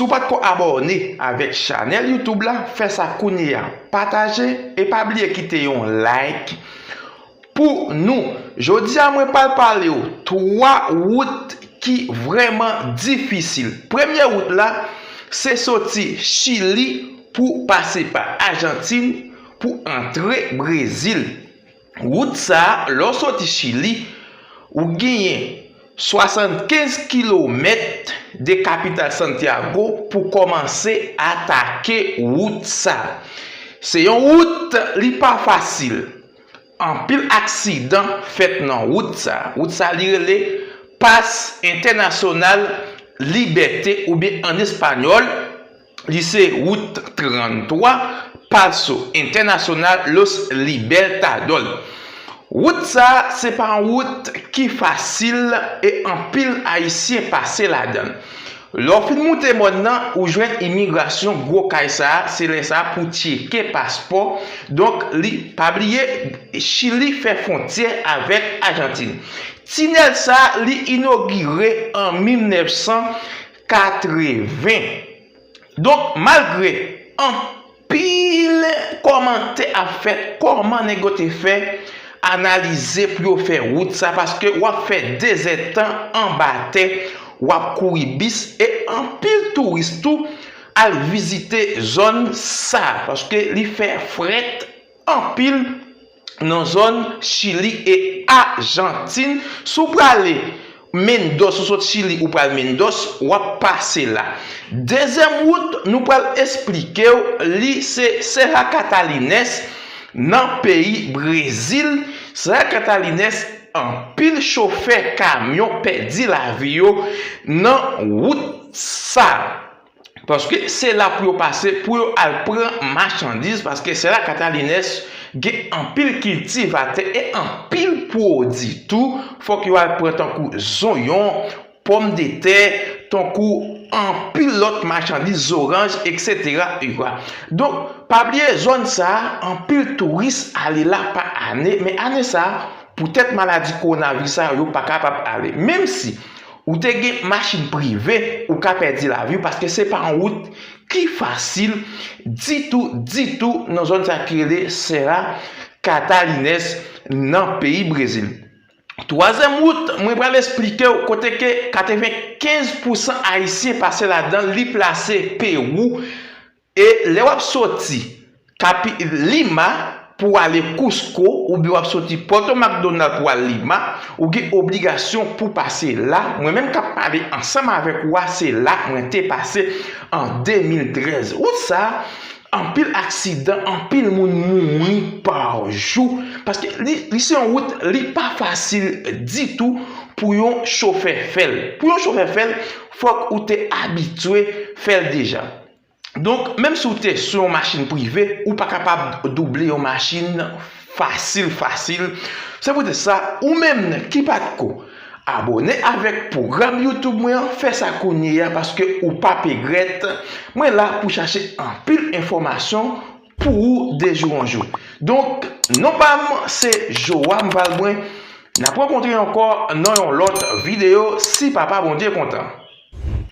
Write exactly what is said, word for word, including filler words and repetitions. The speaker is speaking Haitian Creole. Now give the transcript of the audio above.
ou pa t ko abòne avèk chanèl YouTube la, fè sa kounye a. Pataje e pa bliye kite yon like pou nou. Jodi a, mwen pral pale w twa wout ki vrèman difisil. Premye wout la, se soti Chili pou pase pa Ajantin pou antre Brezil. Wout sa a, lè w soti Chili, ou genyen swasannkenz kilomèt de kapital Santiago pou kòmanse atake wout sa a. Se yon wout, li pa fasil. Anpil aksidan fèt nan wout sa a. Wout sa a, li rele Pas Entènasyonal Libète oubyen an espanyòl, li se wout tranntwa, Paso Internacional Los Libertador. Wout sa a, se pa yon wout ki fasil e anpil Ayisyen pase ladan l. Lè w fin moute mòn nan, ou jwenn imigrasyon gwo kay sa a, se lè sa a pou tcheke paspò. Donk, li, pa bliye, Chili fè fwontyè avèk Ajantin. Tinèl sa a, li inogire an mil nèf san katreven. Donk, malgre anpil kòmantè ap fèt, kòman nèg yo te fè analize pou yo fè wout sa, paske w ap fè dezèdtan anba tè, w ap kouri bis, e anpil touris tou al vizite zòn sa, paske li fè frèt anpil nan zòn Chili e Ajantin. Si w prale Mendoza, ou sot Chili, ou pral Mendoza, w ap pase la. Dezyèm wout, nou pral esplike w, li se Serra Catalinense nan peyi Brezil. Serra Catalinense, anpil chofè kamyon pèdi lavi yo nan wout sa. Paske se la pou yo pase, pou yo al pran machandiz, paske Serra Catalinense gen anpil kiltivatè e anpil pwodui tou. Fòk yo al pran tankou zonyon, pòmdetè, tankou anpil lòt machandiz, zoranj, etsetera, etsetera. Donk, pa bliye zòn sa a, anpil touris ale la pa ane, men ane sa a, poutèt maladi kowonaviris sa, yo pa kapab ale. Menm si ou te gen machin prive, ou ka pèdi lavi w, paske se pa yon wout ki fasil ditou, ditou nan zòn sa ki rele Serra Catalinense nan peyi Brezil. Twazyèm wout, mwen pral esplike w kote ke katrevenkenz pousan Ayisyen pase ladan l, li plase Pewou. E lè w ap soti Kapi-, Lima pou ale Cusco, oubyen w ap soti Pòto McDonald pou al Lima, ou gen obligasyon pou pase la. Mwen menm k ap pale ansanm avèk ou a, se la mwen te pase an de mil trèz. Wout sa a, anpil aksidan, anpil moun mouri pa jou. Paske li, li se yon wout, li pa fasil ditou pou yon chofè fè l. Pou yon chofè fè l, fòk ou te abitye fè l deja. Donk, menm si w te sou yon machin prive, ou pa kapab double yon machin fasil, fasil. Se poutèt sa, ou menm ki pa t ko abòne avèk pwogram YouTube mwen an, fè sa kounye a, paske ou p ap regrèt. Mwen la pou chache anpil enfòmasyon pou ou de jou an jou. Donk, non pa m, se Joam Valbrun. N ap rankontre ankò nan yon lòt videyo, si Papa Bondye kontan.